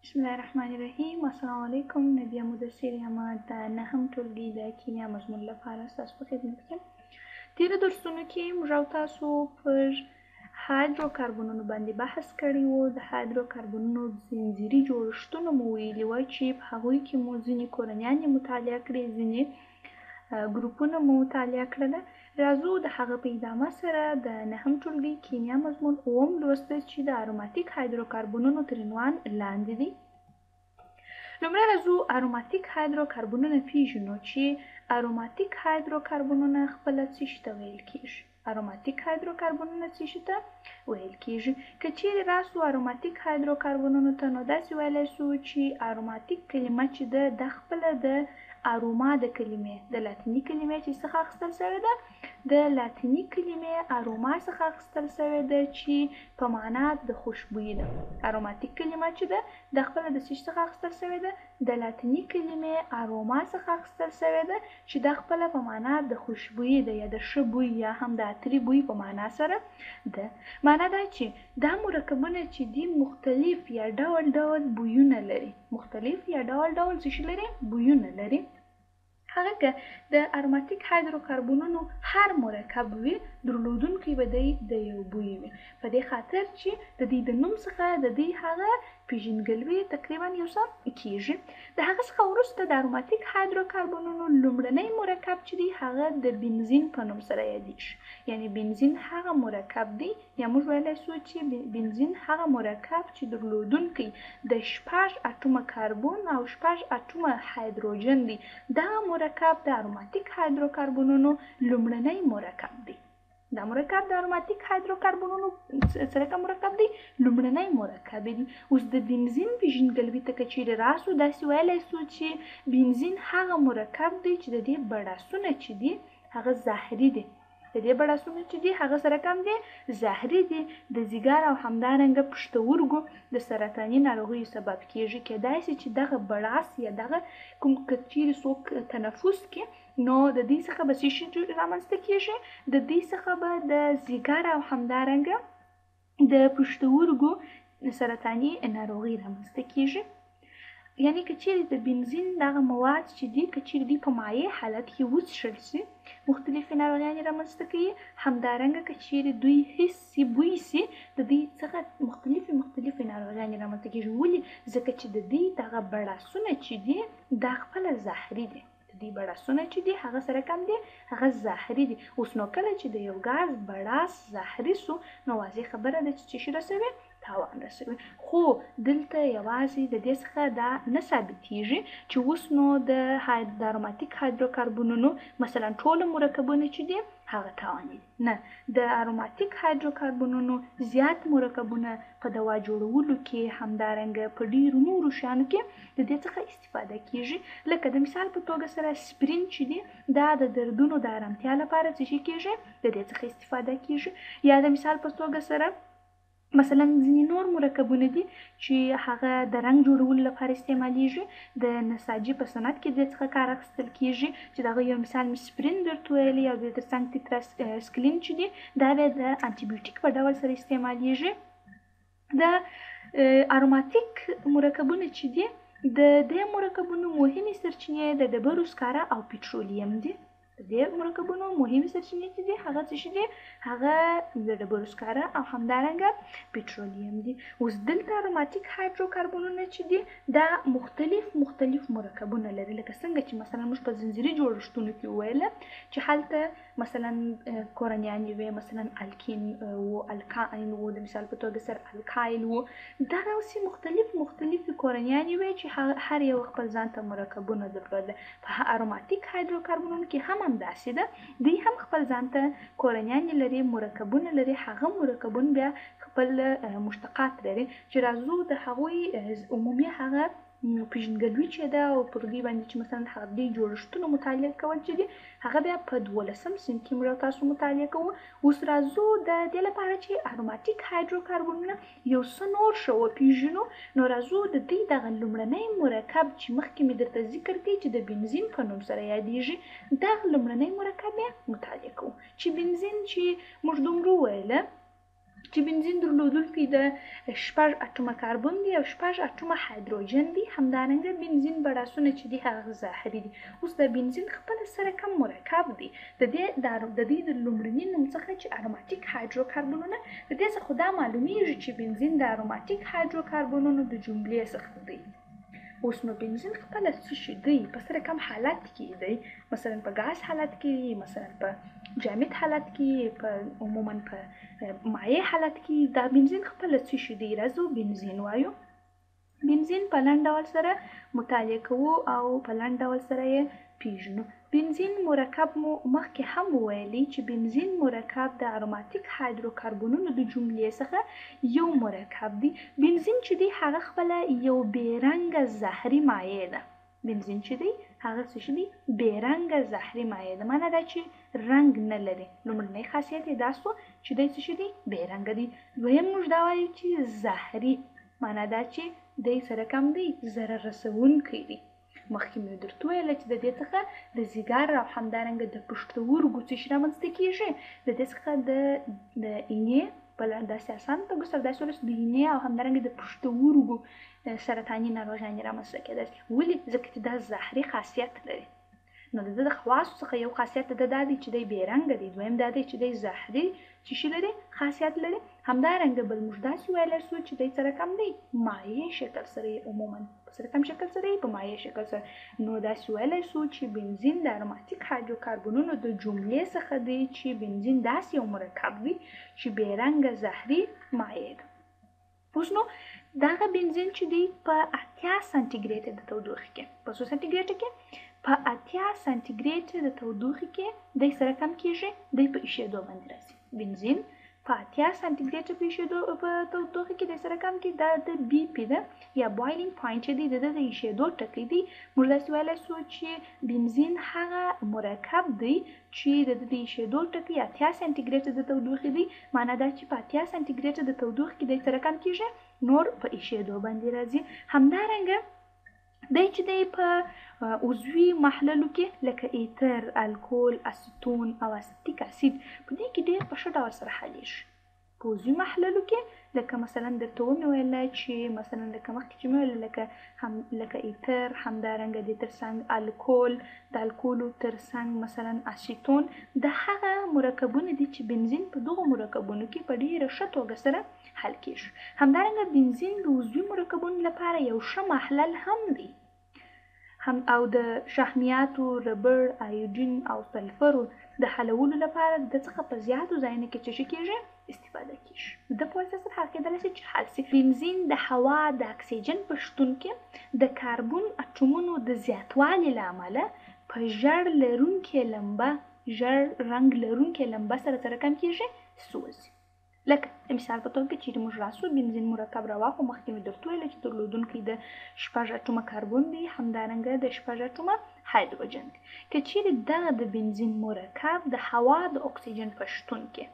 بسم الله الرحمن الرحیم. السلام علیکم. نبیه مدثر یم، د نهم ټولګي د کیمیا مضمون لپاره ستاسو په خدمت کې. تېرو درسونو کې موږ او تاسو پر هایدروکاربنونو باندې بحث کړی وو. د هایدروکاربنونو زنځیري جوړښتونه مو ویلي وه چې په هغوی کې مو ځینې کورنیانې مطالعه کړې، ځینې ګروپونه مو مطالعه کړله. راځو د هغه په ادامه سره د نهم ټولګي کیمیا مضمون اووم لوست چې د اروماتیک هایدروکاربنونو تر عنوان لاندې دی. لومړی راځو اروماتیک هایدروکاربنونه پیژنو چې اروماتیک هایدروکاربنونه خپله څه شي ته ویل کیږي. اروماتیک هایدروکاربنونه څه شي ته ویل کیږي؟ که چیرې راسو اروماتیک هایدروکاربنونو ته، نو داسې ویلی سو چې اروماتیک کلمه چې ده، دا خپله د اروما د کلمې، د لاتیني کلمې چې څخه اخیستل شوې ده، د لاتیني کلمې اروما څخه اخیستل شوې ده چې په معنا د خوشبویي ده. اروماتیک کلمه چې ده، دا خپله د څه څخه اخیستل شوې ده؟ د لاتیني کلمې اروما څخه اخیستل شوې ده چې دا خپله په معنا د خوشبویي ده، یا د ښه بوی یا هم د عطري بوی په معنا سره ده. معنا دا چې دا مرکبونه چې دي مختلف یا ډول ډول بویونه لري، مختلف یا ډول ډول څه شي لري؟ بویونه لري. هغه که د اروماتیک هایدروکاربنونو هر مرکب وي، درلودونکی به دی د یو بوی وي، په دې خاطر چې د دې د نوم څخه د دې هغه پیژندګلوي تقریبا یو څه کیږي. د هغه څخه وروسته د اروماتیک هایدروکاربنونو لومړنی مرکب چې دی هغه د بنزین په نوم سره یادیږي. یعنی بنزین هغه مرکب دی، یا موږ ویلی سو چې بنزین هغه مرکب چې درلودونکی د 6 اټومه کاربن او 6 اټومه هایدروجن دی، دا مرکب د اروماتیک هایدروکاربنونو لومړنی مرکب دی. دا مرکب د اروماتیک هایدروکاربنونو څه رقم مرکب دی؟ لومړنی مرکب دی. اوس د بنزین پیژندګلوي ته که چیرې راسو، داسې ویلی سو چې بنزین هغه مرکب دی چې د دې بړاسونه چې دي هغه زهري دي. د دې بړاسونه چې دي هغه سره کم دي، زهري دي، د ځیګر او همدارنګه پښتورګو د سرطاني ناروغیو سبب کیږي. کیدای شي چې دغه بړاس یا دغه کوم که چیرې څوک تنفس کړي، نو د دې څخه به څه شي رامنځته کیږي؟ د دې څخه به د ځیګر او همدارنګه د پښتورګو سرطاني ناروغي رامنځته کیږي. یعنی که چیرې د بنزین دغه مواد چې دي، که چیرې دوی په مایع حالت کې وڅښل سي، مختلفې ناروغیانې رامنځته کوي. همدارنګه که چیرې دوی حس سي، بوی سي، د دوی څخه مختلفې مختلفې ناروغیانې رامنځته کیږي. ولې؟ ځکه چې د دوی دغه بړاسونه چې دي دا خپله زهري دي. د دوی بړاسونه چې دي هغه سره کم دي، هغه زهري دي. اوس نو کله چې د یو ګاز بړاس زهري سو، نو واضح خبره ده چې څه شي رسوي؟ تاوان رسوي. خو دلته یوازې د دې څخه دا نه ثابتیږي چې اوس نو د اروماتیک هایدروکاربنونو مثلا ټول مرکبونه چې دي هغه تاواني دي. نه، د اروماتیک هایدروکاربنونو زیات مرکبونه په دوا جوړولو کې، همدارنګه په ډیرو نورو شیانو کې د دې څخه استفاده کیږي. لکه د مثال په توګه سره سپرین چې دي، دا د دردونو د ارامتیا لپاره څه شي کیږي؟ د دې څخه استفاده کیږي. یا د مثال په توګه سره مثلا ځینې نور مرکبونه دي چې هغه د رنګ جوړولو لپاره استعمالیږي، د نساجي په صنعت کې د څخه کار اخیستل کیږي چې د هغه یو مثال مې سپرین درته ویلی، او د دې ترڅنګ تیتراسکلین چې دي دا بیا د انټي بیوټیک په ډول سره استعمالیږي. د اروماتیک مرکبونه چې دي، د دې مرکبونو مهمې سرچینې د ډبرو سکاره او پټرولیم دي. د دې مرکبونو مهمې سرچینې چې دي هغه څه شي دي؟ هغه د ډبرو سکاره او همدارنګه پټرولیم دي. اوس دلته اروماتیک هایدروکاربنونه چې دي دا مختلف مختلف مرکبونه لري. لکه څنګه چې مثلا موږ په زنځیري جوړښتونو کې وویل چې هلته مثلا کورنیانې وې، مثلا الکین و، الکاین و، د مثال په توګه سره الکایل و، دغسې مختلف مختلفې کورنیانې وې چې هر یو خپل ځان ته مرکبونه درلودل. په اروماتیک هایدروکاربنونو کې هم همداسې ده، دوی هم خپل ځان ته کورنیانې لري، مرکبونه لري. هغه مرکبونه بیا خپل مشتقات لري چې راځو د هغوی عمومي هغه پیژندګلوي چې ده او پر دوی باندې چې مثلا هغه دوی جوړښتونه مطالعه کول چې دي هغه بیا په 12 صنف کې موږ تاسو مطالعه کوو. اوس راځو د دې لپاره چې اروماتیک هایدروکاربنونه یو څه نور ښه وپیژنو، نو راځو د دوی دغه لومړنی مرکب چې مخکې مې درته ذکر کړي چې د بنزین په نوم سره یادیږي، دغه لومړنی مرکب بیا مطالعه کوو. چې بنزین چې موږ دومره وویله چې بنزین درلودونکی د 6 اټومه کاربن دی او 6 اټومه هایدروجن دی. همدارنګه بنزین بړاسونه چې دي هغه زهري دي. اوس د بنزین خپله سره کم مرکب دی، د دې د لومړني نوم څخه چې اروماتیک هایدروکاربنونه، د دې څخه دا معلومیږي چې بنزین د اروماتیک هایدروکاربنونو د جملې څخه دی. اوس نو بنزین خپله څه شي دی، په سره کم حالت کې دی، مثلا په ګاز حالت کې دی، مثلا په جامد حالت کې، په عموما په مایع حالت کې. دا بنزین خپله څه شي دی، راځو بنزین وایو. بنزین په لنډ ډول سره مطالعه کوو او په لنډ ډول سره یې پیژنو. بنزین مرکب مو مخکې هم وویلي چې بنزین مرکب د اروماتیک هایدروکاربنونو د جملې څخه یو مرکب دی. بنزین چې دی هغه خپله یو بې رنګه زهري مایع ده. بنزین چې دی هغه څه شي دی، بې رنګه زهري مایع ده، معنی دا چې رنګ نه لري. لومړنی خاصیت یې دا سو چې دی څه شي دی، بې رنګه دی. دویم موږ دا وایو چې زهري، معنی دا چې دی سره کم دی، ضرر رسوونکی دی. مخکې مې درته وویل چې د دې څخه د ځیګر او همدارنګه د پښتورګو څه شي رامنځته کېږي، د دې څخه د اینې په داسې اسانه توګه سره داسې وویل د اینې او همدارنګه د پښتورګو سرطاني ناروغیانې رامنځته کېدای شي. ولې؟ ځکه چې دا زهري خاصیت لري. نو د ده د خواصو څخه یو خاصیت د ده دا دی چې دی بې رنګه دی، دویم دا دی چې دی زهري څه شي لري، خاصیت لري. همدارنګه بل موږ داسې ویلی شو چې دی څه رقم دی، مایع شکل سره یې، عموما په څه رقم شکل سره یې، په مایع شکل سره. نو داسې ویلی شو چې بنزین د اروماتیک هایدروکاربنونو د جملې څخه دی چې بنزین داسې یو مرکب دی چې بې رنګه زهري مایع ده. اوس نو دغه بنزین چې دی په 80 سانتي ګریډ د تودوخې کې، په څو سانتي ګریډ کې، په 80 سانتي ګریډ د تودوخې کې دی سره کم کېږي، دی په ایشېدو باندې راځي. بنزین په 80 سانتي ګریډ په ایشېدو په تودوخې کې دی سره کم کېږي. دا د بي پي ده یا بوایلینګ پوینټ چې دی د ده د ایشېدو ټکی دی. موږ داسې ویلی شو چې بنزین هغه مرکب دی چې د ده د ایشېدو ټکی 80 سانتي ګریډ د تودوخې دی، معنا دا چې په 80 سانتي ګریډ د تودوخې کې دی سره کم کېږي، نور په ایشېدو باندې راځي. همدارنګه دی چې دی په عضوي محللو کې لکه ایتر، الکول، اسیتون او استیک اسید په دې کې ډېر په ښه ډول سره حلیږي. په عضوي محللو کې لکه مثلا درته ومې ویله چې مثلا لکه مخکې چې مې ویله لکه ایتر، همدارنګه دې تر څنګ الکول، د الکولو تر څنګ مثلا اسیتون، د هغه مرکبونه دي چې بنزین په دغو مرکبونو کې په ډېره ښه توګه سره حل کېږي. همدارنګه بنزین د عضوي مرکبونو لپاره یو ښه محلل هم دی، هم او د شحمیاتو، ربړ، ایوډین او سلفرو د حلولو لپاره د څخه په زیاتو ځایونو کې څه شي کېږي، استفاده کېږي. د په واسطه سره هغه کېدلی شي چې حل شي. بنزین د هوا د اکسیجن په شتون کې د کاربن اټومونو د زیاتوالي له امله په ژړ لرونکې لمبه، ژړ رنګ لرونکې لمبه سره څه رقم کېږي، سوځي. لکه د مثال په توګه چیرې موږ راسو بنزین مرکب راواخلو، مخکې مې درته وویل چې درلودونکی د 6 اټومه کاربن دی، همدارنګه د 6 اټومه هایدروجن دی. که چیرې دغه د بنزین مرکب د هوا د اکسیجن په شتون کې،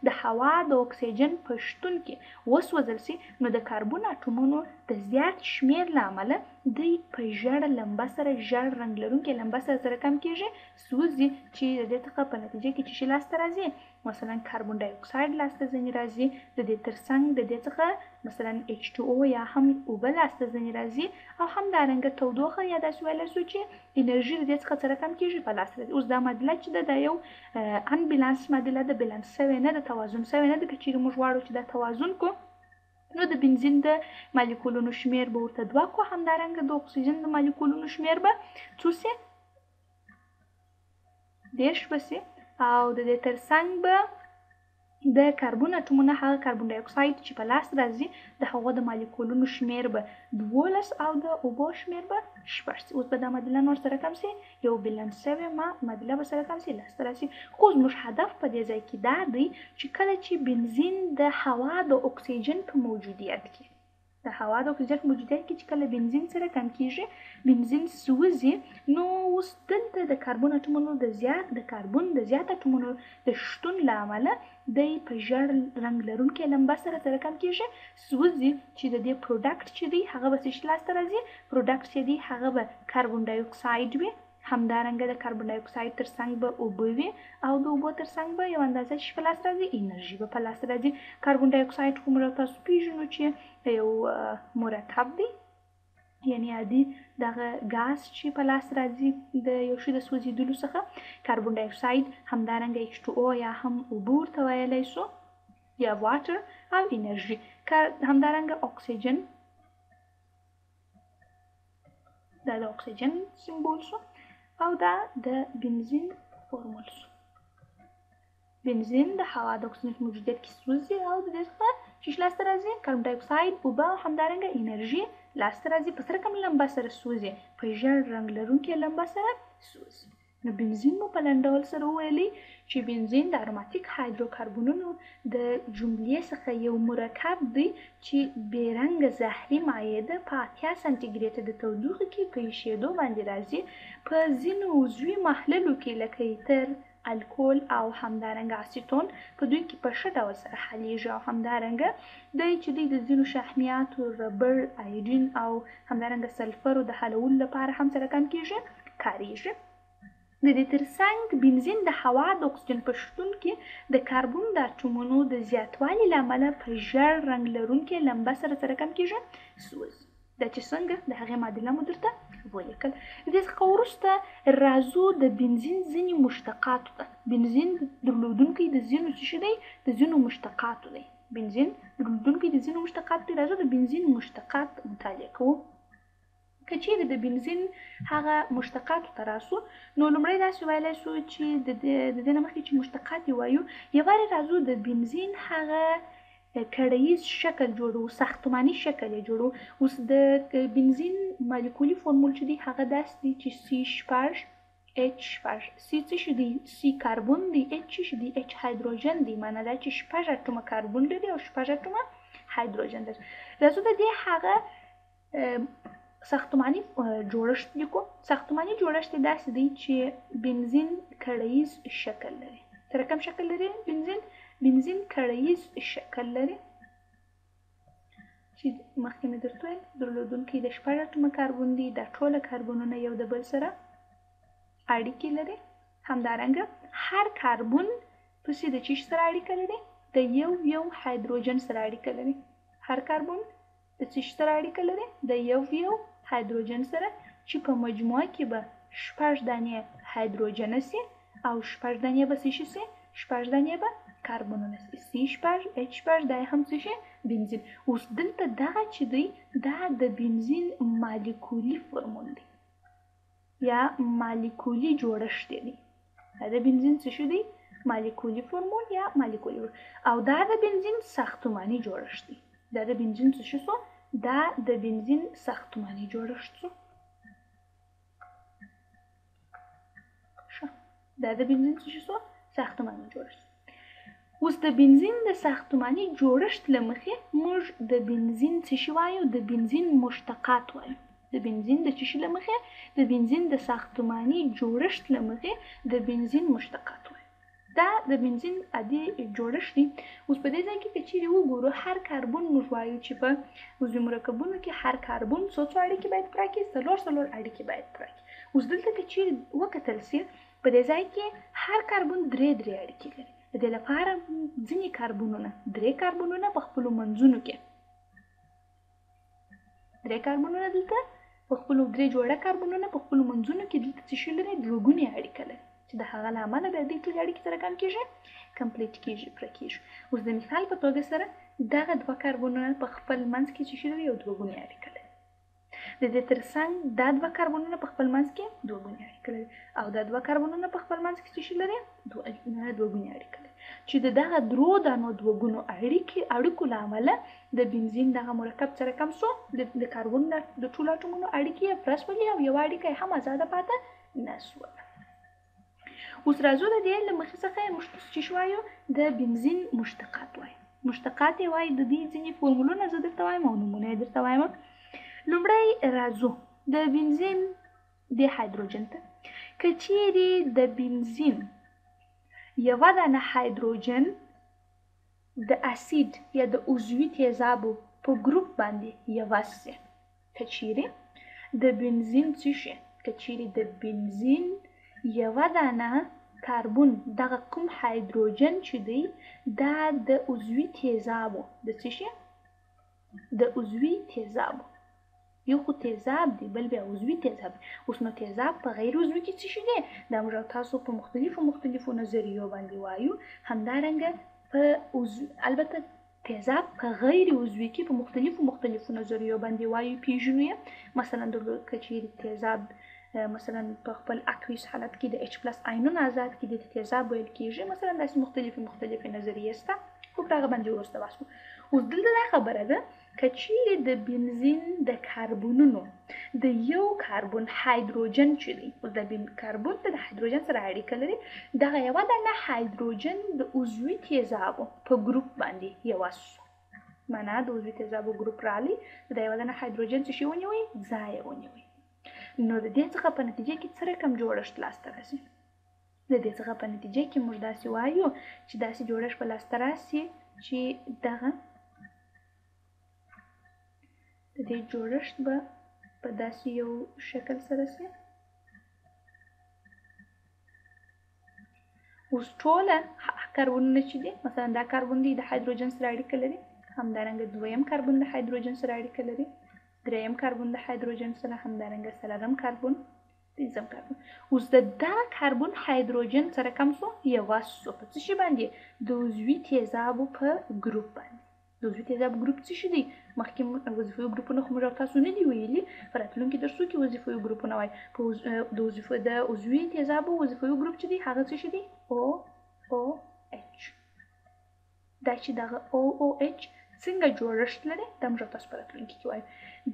د هوا د اکسیجن په شتون کې وسوځل شي، نو د کاربن اټومونو د زیات شمېر له امله دی په ژړه لمبه سره، ژړ رنګ لرونکې لمبه سره سره کم کېږي، سوځي، چې د دې څخه په نتیجه کې چې شي لاسته راځي، مثلا کاربن ډای اکساید لاسته ځینې راځي، د دې ترڅنګ د دې څخه مثلا H2O یا هم اوبه لاسته ځینې راځي، او همدارنګه تودوخه یا داسې ویلی شو چې انرژي د دې څخه څه رقم کېږي، په لاس راځي. اوس دا معادله چې ده دا یو ان بیلانس معادله ده، بیلانس شوې نه ده، توازن شوې نه ده. که چیرې موږ غواړو چې دا توازن کړو، نو د بنزین د مالیکولونو شمېر به ورته 2 کړو، همدارنګه د اکسیجن د مالیکولونو شمېر به څو شي، 30 به شي، او د دې ترڅنګ به د کاربن اټومونه، هغه کاربن ډای اکساید چې په لاس راځي، د هغو د مالیکولونو شمېر به 12 او د اوبو شمېر به 6 شي. اوس به دا معادله نور سره کم شي، یو بیلانس شوې معادله به سره کم شي، لاسته راشي. خو زموږ هدف په دې ځای کې دا دی چې کله چې بنزین د هوا د اکسیجن په موجودیت کې، د هوا د اکسیجن په موجودیت کې چې کله بنزین سره کم کېږي، بنزین سوځي، نو اوس دلته د کاربن اټومونو د زیات، د کاربن د زیات اټومونو د شتون له امله دی په ژړ رنګ لرونکې لمبه سره سره کم کېږي، سوځي، چې د دې پروډکټ چې دی هغه به څه شي لاسته راځي، پروډکټ چې دی هغه به کاربن ډای اکساید وي، همدارنګه د کاربن ډای اکساید تر څنګ به اوبه وي او د اوبو تر څنګ به یو اندازه چې په لاس راځي انرژي به په لاس راځي. کاربن ډای اکساید خو موږ تاسو پیژنو چې یو مرکب دی، یعنی عادي دغه ګاز چې په لاس راځي د یو شي د سوځېدلو څخه کاربن ډای اکساید، همدارنګه H2O یا هم اوبه ورته ویلی سو یا water او انرژي. همدارنګه اکسیجن، دا د اکسیجن سمبول سو او دا د بنزین فورمول سو. بنزین د هوا د اکسیجن په موجودیت کې سوځي او د دې څخه چې لاسته راځي کاربن ډای اکساید، اوبه او همدارنګه انرژي لاسته راځي. په څه رقم لمبه سره سوځي؟ په ژړ رنګ لرونکې لمبه سره سوځي. نو بنزین مو په لنډ ډول سره وویلي چې بنزین د اروماتیک هایدروکاربنونو د جملې څخه یو مرکب دی چې بې رنګه زهري مایع ده، په 80 سانتي ګریډ د تودوخې کې په ایشېدو باندې راځي. په ځینو عضوي محللو کې لکه ایتر، الکول او همدارنګه اسیتون په دوی کې په ښه ډول سره حلیږي او همدارنګه دی چې دوی د ځینو شحمیاتو، ربړ، ایوډین او همدارنګه سلفرو د حلولو لپاره هم څه رقم کیږي، کاریږي. د دې ترڅنګ بنزین د هوا د اکسیجن په شتون کې د کاربن د اټومونو د زیاتوالي له امله په ژړ رنګ لرونکې لمبه سره څه رقم کیږي، سوځي. دا چې څنګه د هغې معادله مو درته ولیکل. د دې څخه وروسته راځو د بنزین ځینې مشتقاتو ته. بنزین درلودونکی د ځینو څه شي دی؟ د ځینو مشتقاتو دی. بنزین درلودونکی د ځینو مشتقاتو دی. راځو د بنزین مشتقات مطالعه کوو. که چیرې د بنزین هغه مشتقاتو ته راسو نو لومړی داسې ویلی سو چې د دې نه مخکې چې مشتقات یې وایو، یوارې راځو د بنزین هغه کړییز شکل جوړو، ساختماني شکل یې جوړو. اوس د بنزین مالیکولي فورمول چې دی هغه داسې دی چې سی 6 اچ 6. سی څه شي دی؟ سی کاربن دی، اچ څه شي دی؟ اچ هایدروجن دی. معنا دا چې 6 اټومه کاربن لري او 6 اټومه هایدروجن لري. راځو د دې هغه ساختماني جوړښت لیکو. ساختماني جوړښت یې داسې دی چې بنزین کړییز شکل لري. څه رقم شکل لري بنزین؟ بنزین کړییز شکل لري چې مخکې مې درته وویل درلودونکی د 6 اټومه کاربن دی. دا ټوله کاربنونه یو د بل سره اړیکې لري. همدارنګه هر کاربن پسې د چیش سره اړیکه لري؟ د یو یو هایدروجن سره اړیکه لري. هر کاربن د څه شي سره اړیکه لري؟ د یو یو هایدروجن سره، چې په مجموعه کې به 6 دانې هایدروجن سي او 6 دانې به څه شي سي؟ 6 دانې به کاربنونه سي. سی 6 اچ 6 دا هم څه شي؟ بنزین. اوس دلته دغه چې دی دا د بنزین مالیکولي فورمول دی یا مالیکولي جوړښت دی. دا د بنزین څه شي دی؟ مالیکولي فورمول یا مالیکولي، او دا د بنزین ساختماني جوړښت دی. دا د بنزین څه شي سو؟ دا د بنزین ساختماني جوړښت سو. دا د بنزین څه شي سو؟ ساختماني جوړښت. اوس د بنزین د ساختماني جوړښت له مخې موږ د بنزین څه شي وایو؟ د بنزین مشتقات وایو. د بنزین د څه شي له مخې؟ د بنزین د ساختماني جوړښت له مخې د بنزین مشتقات وایو. دا د بنزین عادي جوړښت دی. اوس په دې ځای کې که چیرې وګورو هر کاربن موږ وایو چې په عضوي مرکبونو کې هر کاربن څو څو اړیکې باید پوره کړي؟ څلور څلور اړیکې باید پوره کړي. اوس دلته که چیرې وکتل سي په دې ځای کې هر کاربن درې درې اړیکې لري. د دې لپاره ځینې کاربنونه درې کاربنونه په خپلو منځونو کې درې کاربنونه دلته په خپلو درې جوړه کاربنونه په خپلو منځونو کې دلته څه شي لري؟ دوه ګونې اړیکه لري چې د هغه له امله بیا دې ټولې اړیکې سره کم کېږي، کمپلیټ کېږي، پوره کېږي. اوس د مثال په توګه سره دغه دوه کاربنونه په خپل منځ کې څه شي لري؟ یو دوه ګونې اړیکه لري. د دې ترڅنګ دا دوه کاربنونه په خپل منځ کې دوه ګونې اړیکه لري او دا دوه کاربنونه په خپل منځ کې څه شي لري؟ دوه ګونې اړیکه لري چې د دغه درو دانو دوه ګونو اړیکو له امله د بنزین دغه مرکب څه رقم سو؟ د کاربن د ټولو اټومونو اړیکې یې پوره سولې او یوه اړیکه یې هم ازاده پاته نه سوه. اوس راځو د دې له مخې څخه موږ څه شي وایو؟ د بنزین مشتقات وایو. مشتقات یې وایي. د دې ځینې فورمولونه زه درته وایم او نومونه یې درته وایم. لومړی راځو د بنزین د هایدروجن ته. که چیرې د بنزین یوه دانه هایدروجن د اسید یا د عضوي تیزابو په ګروپ باندې یوه سي، که چیرې د بنزین څه شي؟ که که چیرې د بنزین یوه دانه کاربن دغه کوم هایدروجن چې دی دا د عضوي تیزابو د څه شي؟ د عضوي تیزابو، یو خو تیزاب دی بل بیا عضوي تیزاب دی. اوس نو تیزاب په غیر عضوي کې څه شي دی؟ دا موږ او تاسو په مختلفو نظریو باندې وایو. همدارنګه په البته تیزاب په غیر عضوي کې په مختلفو نظریو باندې وایو، پیژنو یې. مثلا که چیرې تیزاب مثلا په خپل aqueous حالت کې د H plus آیونونه آزاد کړي، د تیزاب ویل کیږي. مثلا داسې مختلفې نظریې شته، خو پر هغه باندې وروسته بحث کوو. اوس دلته دا خبره ده که چیرې د بنزین د کاربنونو د یو کاربن هایدروجن چې دی، اوس د کاربن د هایدروجن سره اړیکه لري، دغه یوه دانه هایدروجن د عضوي تیزابو په ګروپ باندې یوه سو، معنا د عضوي تیزابو ګروپ رالی، دا یوه دانه هایدروجن څه شي ونیوي؟ ځای یې ونیوي. نو د دې څخه په نتیجه کې څه رقم جوړښت لاسته راسي؟ د دې څخه په نتیجه کې موږ داسې وایو چې داسې جوړښت به لاسته راسي چې دغه د دې جوړښت به په داسې یو شکل سره سي. اوس ټوله کاربنونه چې دي، مثلا دا کاربن دی د هایدروجن سره اړیکه لري، همدارنګه دویم کاربن د هایدروجن سره اړیکه لري، دریم کاربن د هایدروجن سره، همدارنګه څلورم کاربن، پنځم کاربن. اوس د دغه کاربن هایدروجن سره کم سو؟ یوه سو. په څه شي باندې؟ د عضوي تیزابو په ګروپ باندې. د عضوي تیزاب ګروپ څه شي دی؟ مخکې وظیفوي ګروپونه خو موږ او تاسو نه دي ویلي، په راتلونکي درسو کې وظیفوي ګروپونه وایي. د عضوي تیزابو وظیفوي ګروپ چې دی هغه څه شي دی؟ او او اچ. دا چې دغه او او اچ څنګه جوړښت لري دا موږ او تاسو په راتلونکي کې وایو.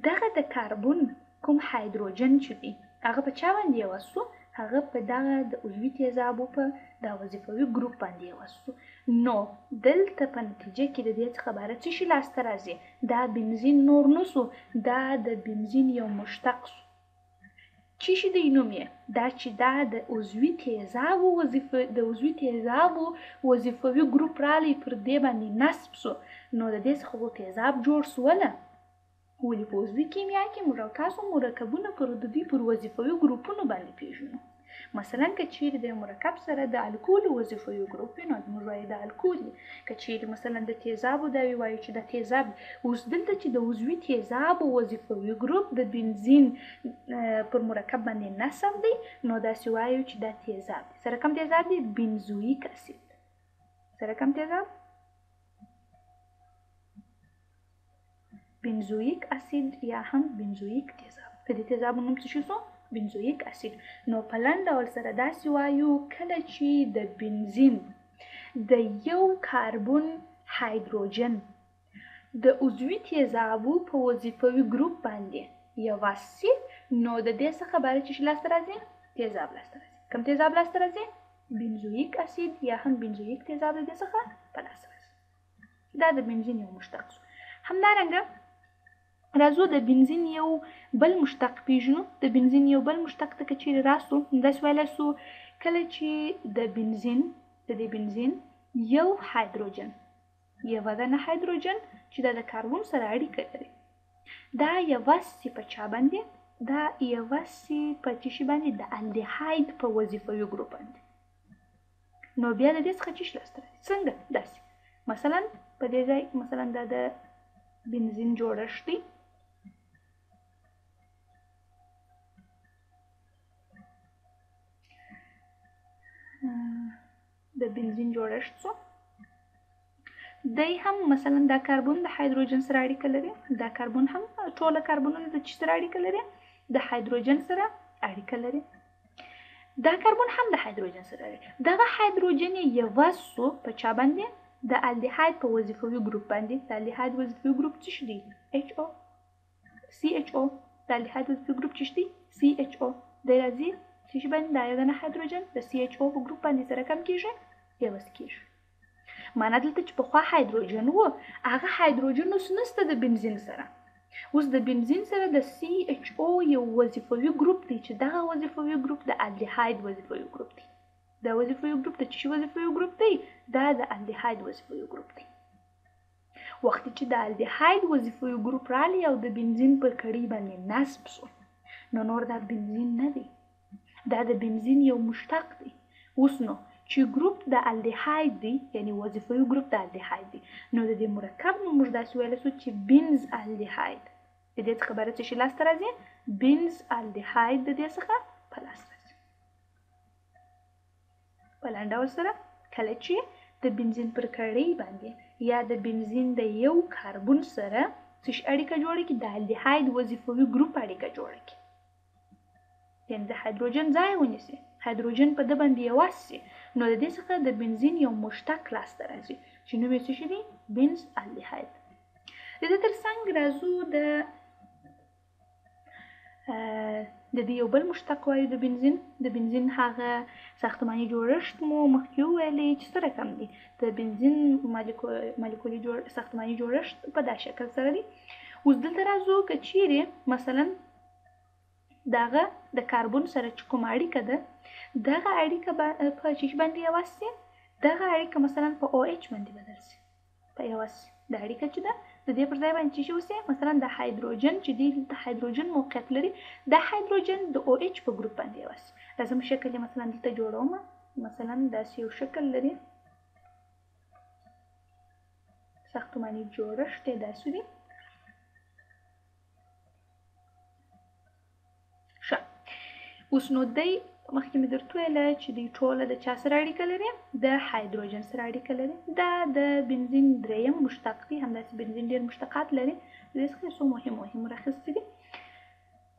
دغه د کاربن کوم هایدروجن چې دی هغه په چا باندې یوه سو؟ هغه په دغه د عضوي تیزابو په دا وظیفوي ګروپ باندې یوه سو. نو دلته په نتیجه کې د دې څخه باره څه شي لاسته راځي؟ دا بنزین نور نه سو، دا د بنزین یو مشتق سو. چی شي دی نوم یې؟ دا چې دا د عضوي تیزابو د عضوي تیزابو وظیفوي ګروپ رالی پر دې باندې نصب سو، نو د دې څخه خو تیزاب جوړ سوله. ولې په عضوي کیمیا کې موږ او تاسو مرکبونه پر د دوی پر وظیفوي ګروپونو باندې پیژنو. مثلا که چیرې د یو مرکب سره د الکولو وظیفوي ګروپ وي، نو موږ وایو د الکول دی. که چیرې مثلا د تیزابو دا وي، وایو چې د تیزاب. اوس دلته چې د عضوي تیزابو وظیفوي ګروپ د بنزین پر مرکب باندې نصب دی، نو داسې وایو چې دا تیزاب دی. سره کوم تیزاب دی؟ بنزویک اسید. سره کوم تیزاب؟ بنزویک اسید یا هم بنزویک تیزاب. د دې تیزاب نوم څه شي سو؟ بنزویک اسید. نو په لنډ ډول سره داسې وایو کله چې د بنزین د یو کاربن هایدروجن د عضوي تیزابو په وظیفوي ګروپ باندې یوه سي، نو د دې څخه باید چې لاسته راځي؟ تیزاب لاسته راځي. کوم تیزاب لاسته راځي؟ بنزویک اسید یا هم بنزویک تیزاب د دې څخه په لاس راځي. دا د بنزین یو مشتق سو. همدارنګه راځو د بنزین یو بل مشتق پیژنو. د بنزین یو بل مشتق ته که چیرې راسو، داسې ویلی سو کله چې د بنزین د دې بنزین یو هایدروجن، یوه دانه هایدروجن چې دا د کاربن سره اړیکه لري، دا یوه سي په چا باندې؟ دا یوه سي په څه شي باندې؟ د الدهاید په وظیفوي ګروپ باندې. نو بیا د دې څخه څه شي لاسته راځي؟ څنګه؟ داسې مثلا په دې ځای مثلا دا د بنزین جوړښت دی، د بنزین جوړښت سو دی هم مثلا دا کاربن د هایدروجن سره اړیکه لري، دا کاربن هم ټوله کاربنونه د چی سره اړیکه لري؟ د هایدروجن سره اړیکه لري. دا کاربن هم د هایدروجن سره لري. دغه هایدروجن یې یوه سو په چا باندې؟ د الدهاید په وظیفوي ګروپ باندې. د الدهاید وظیفوي ګروپ څه شي دی؟ HO CHO. د الدهاید وظیفوي ګروپ څه شي دی؟ CHO. دی راځي څه شي باندې؟ دا یو دانه هایدروجن د CHO په ګروپ باندې سره کم کیږي، یوس کیږي. معنا دلته چې پخوا هایدروجن و، هغه هایدروجن اوس نسته د بنزین سره. اوس د بنزین سره د CHO یو وظیفوي ګروپ دی چې دغه وظیفوي ګروپ د الدهاید وظیفوي ګروپ دی. دا وظیفوي ګروپ د څه شي وظیفوي ګروپ دی؟ دا د الدهاید وظیفوي ګروپ دی. وخت چې د الدهاید وظیفوي ګروپ رالی او د بنزین پر کړۍ باندې نصب سو، نو نور دا بنزین نه دی، دا د بنزین یو مشتق دی. اوس نو چې ګروپ د الدیهاید دی، یعنی وظیفوي ګروپ د الدیهاید دی، نو د دې مرکب نوم موږ داسې ویلی شو چې بنز الدیهاید. د دې څخه بره څه شي لاسته راځي؟ بنز الدیهاید د دې څخه په لاس راځي. په لنډ ډول سره کله چې د بنزین پر کړۍ باندې یا د بنزین د یو کاربن سره څه شي اړیکه جوړه کړي، د الدیهاید وظیفوي ګروپ اړیکه جوړه کړي، یعنی د هایدروجن ځای ونیسي، هایدروجن په ده باندې یوازې سي، نو د دې څخه د بنزین یو مشتق لاسته راځي چې نوم یې څه شي دی؟ بنز الدیهاید. د دې ترڅنګ راځو د دې یو بل مشتق وایو د بنزین. د بنزین هغه ساختماني جوړښت مو مخکې وویلې چې څه رقم دی. د بنزین مالیکولي ساختماني جوړښت په دا شکل سره دی. اوس دلته راځو که چیرې مثلا دغه د کاربن سره چې کومه اړیکه ده، دغه اړیکه په څه شي باندې یوازې سي؟ دغه اړیکه مثلا په او اچ باندې بدل سي، په یوازې سي. دا اړیکه چې ده د دې پر ځای باندې څه شي وسي؟ مثلا د هایدروجن چې دی دلته هایدروجن موقعیت لري، دا هایدروجن د او اچ په ګروپ باندې یوازې سي. راځم شکل یې مثلا دلته جوړوم، مثلا داسې یو شکل لري، ساختماني جوړښت یې داسې دی. ښه، اوس نو دی مخکې مې درته وویله چې دوی ټوله د چا سره اړیکه لري؟ د هایدروجن سره اړیکه لري. دا د بنزین دریم مشتق دی، همداسې بنزین ډېر مشتقات لري، د دې څخه یې څو مهم مهم راخیستي دي.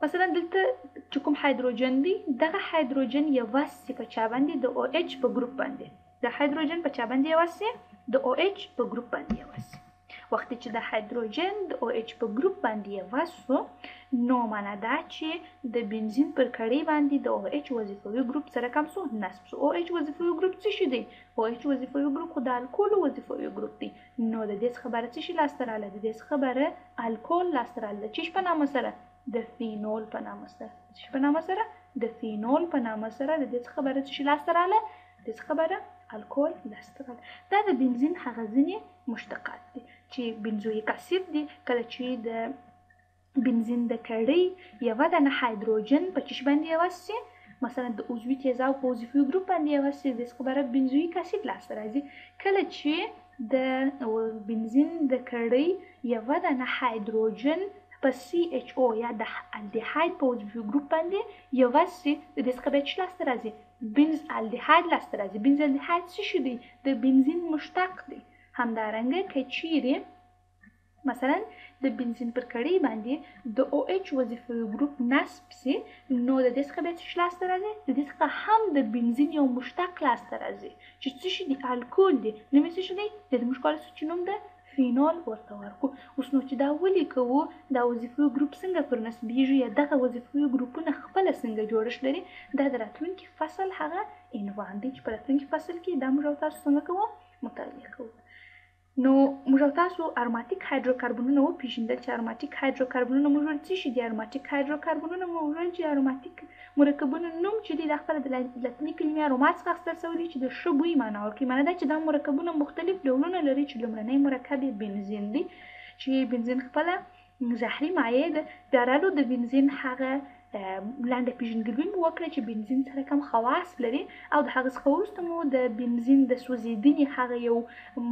مثلا دلته چې کوم هایدروجن دی، دغه هایدروجن یوازې په چا باندې؟ د او اچ په ګروپ باندې. د هایدروجن په چا باندې یوازې؟ د او اچ په ګروپ باندې یوازې. وخت چې د هایدروجن د او اچ په ګروپ باندې یوازې سو، نو معنا دا چې د بنزین پر کړۍ باندې د او اچ وظیفوي ګروپ سره کم سو، نصب سو. او اچ وظیفوي ګروپ څه شي دی؟ او اچ وظیفوي ګروپ خو د الکولو وظیفوي ګروپ دی. نو د دې څخه بره څه شي لاسته راغله؟ د دې څخه بره الکول لاسته راغله. د څه شي په نامه سره؟ د فینول په نامه سره. د څه شي په نامه سره؟ د فینول په نامه سره. د دې څخه بره څه شي لاسته راغله؟ د دې څخه بره الکول لاسته راغله. دا د بنزین هغه ځینې مشتقات دي چې بنزویک اسید دي. کله چې د بنزین د کړۍ یوه دانه هایدروجن په څه شي باندې یوازې سي، مثلا د عضوي تیزاب په وظیفوي ګروپ باندې یوازې سي، د دې څخه بره بنزویک اسید لاسته راځي. کله چې د بنزین د کړۍ یوه دانه هایدروجن په سی اچ او یا د الدیهاید په وظیفوي ګروپ باندې یوازې سي، د دې څخه بیا څه لاسته راځي؟ بنز الدیهاید لاسته راځي. بنز الدیهاید څه شي دی؟ د بنزین مشتق دی. همدارنګه که چیرې مثلا د بنزین پر کړۍ باندې د او اچ وظیفوي ګروپ نصب سي، نو د دې څخه بیا څه شي لاسته راځي؟ د دې څخه هم د بنزین یو مشتق لاسته راځي چې څه شي دی؟ الکول دی. نوم یې څه شي دی؟ د دې موږ کولی شو چې نوم د فینول ورته ورکړو. اوس نو چې دا ولیکو، دا وظیفوي ګروپ څنګه پر نصبیږي یا دغه وظیفوي ګروپونه خپله څنګه جوړښت لري، دا د راتلونکي فصل هغه عنوان دی چې په راتلونکي فصل کې دا موږ او تاسو څنګه کوو؟ مطالعه کوو. نو موږ او تاسو اروماتیک هایدروکاربنونه وپېژندل چې اروماتیک هایدروکاربنونه موږ ویل څه شي دي؟ اروماتیک هایدروکاربنونه موږ ویل چې اروماتیک مرکبونو نوم چې دی دا خپله د لاتیني کلمې ارومات څخه اخیستل شوی دی چې د ښه بوی معنا ورکوي. معنا دا چې دا مرکبونه مختلف ډولونه لري چې لومړنی مرکب یې بنزین دی چې بنزین خپله زهري مایع ده. بیا رالو د بنزین هغه لنډه پېژندګلوي مو وکړه چې بنزین سره کم خواص لري، او د هغه څخه وروسته مو د بنزین د سوځېدنې هغه یو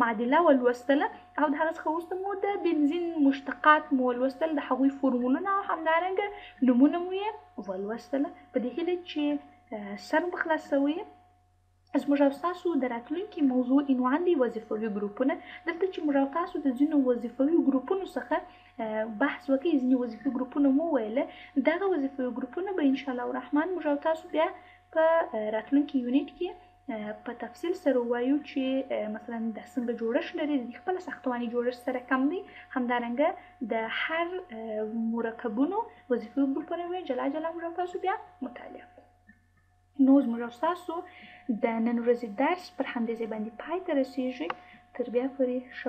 معادله ولوستله، او د هغه څخه وروسته مو د بنزین مشتقات مو ولوستل، د هغوی فورمولونه او همدارنګه نومونه مو یې ولوستله. په دې هیله چې سر مو خلاص شوی. زموږ او ستاسو د راتلونکي موضوع عنوان دی وظیفوي ګروپونه. دلته چې موږ او تاسو د ځینو وظیفوي ګروپونو څخه بحث وکړي، ځینې وظیفوي ګروپونه مو وویل، دغه وظیفوي ګروپونه به ان شاء الله الرحمن موږ او تاسو بیا په راتلونکي یونیټ کې په تفصیل سره ووایو چې مثلا دا څنګه جوړښت لري، د دې خپله ساختماني جوړښت سره کم دی. همدارنګه د هر مرکبونو وظیفوي ګروپونه به جلا جلا موږ او تاسو بیا مطالعه کړو. نو زموږ او ستاسو د نن ورځې درس پر همدې ځای باندې پای ته رسېږي. تر بیا پورې ښه